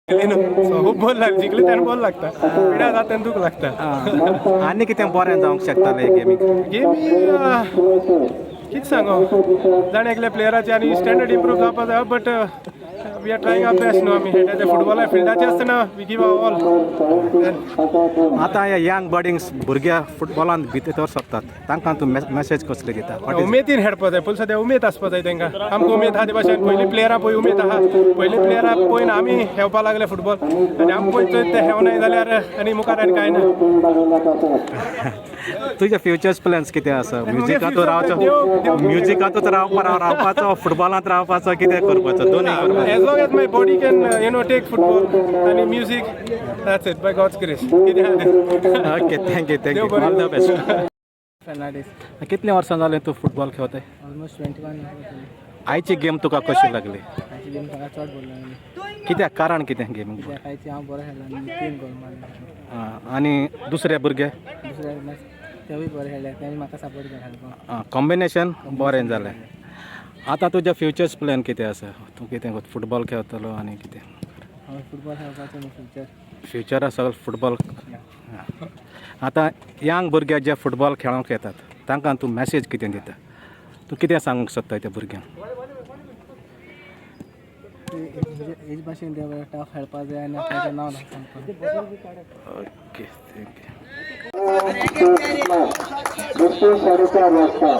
So खूब बरें लागलें, जिखले तेन्ना बरें लागता, पिड्या जाता तेन्ना दूख लागता. आनी कितें बरें जावंक शकतालें गेमीक? गेमी कितें सांगो, जाण एकल्या प्लेयराचे आनी स्टँडर्ड इम्प्रूव जावपा जाय, but we are trying our best न्हू. आमी खेळटा फुटबॉला फिल्डाचे आसतना we give our all. आतां हे यंग बडिंग भुरगे फुटबॉलांत भितर सरतात, तांकां तूं मॅसेज कसली दिता? What is- उमेदीन खेळपा जाय पयलीं, सद्या उमेद आसपा जाय तांकां. आमकां उमेद आहा ते भाशेन पयलीं प्लेयरां पळय उमेद आहा. पयलीं प्लेयरां पळयन आमी खेळपा लागले फुटबॉल आनी आमी पळय ते खेळनाय जाल्यार आनी मुखार आनी कांय ना. तुजे फ्युचर्स प्लॅन्स कितें आसा? म्युजिकांतूच रावचो, देव- म्युजिकांतूच रावपाचो, फुटबॉलांत रावपाचो, कितें करपाचो, दोनूय करपाचो? As long as my body can take football and music, that's it, by God's grace. कितें आहा तें. Okay, thank you, thank you. देव बरें ऑल the best. Fernandes. कितले वर्सां जालें तूं फुटबॉल खेळताय? ऑलमोस्ट 21. आयची गेम तुका कशी लागली? आयची गेम म्हाका चड बरी लागली. कित्याक, कारण कितें गेमीक? कित्याक आयची हांव बरो खेळ्ळो आनी 3 गोल मारले. आनी दुसरे भुरगे? दुसऱ्या मॅच तेवूय बरे खेळ्ळे, तेणी म्हाका सपोर्ट केला सारको. कॉम्बिनेशन बरें जालें. आतां तुजे फ्युचर्स प्लॅन कितें आसा? तूं कितें फुटबॉल खेळतलो आनी कितें? हांव फुटबॉल खेळपाचो न्हू फ्युचर. फ्युचर आसा फुटबॉल. आतां यंग भुरगे जे फुटबॉल खेळोंक येतात तांकां तूं मॅसेज कितें दिता? तूं कितें सांगूंक सोदता त्या भुरग्यांक? हेच भाशेन ते बरे टफ खेळपा जाय आनी आपल्याचें नांव सांगपाक. Okay, thank you. दुसरी 4:30 वाजता.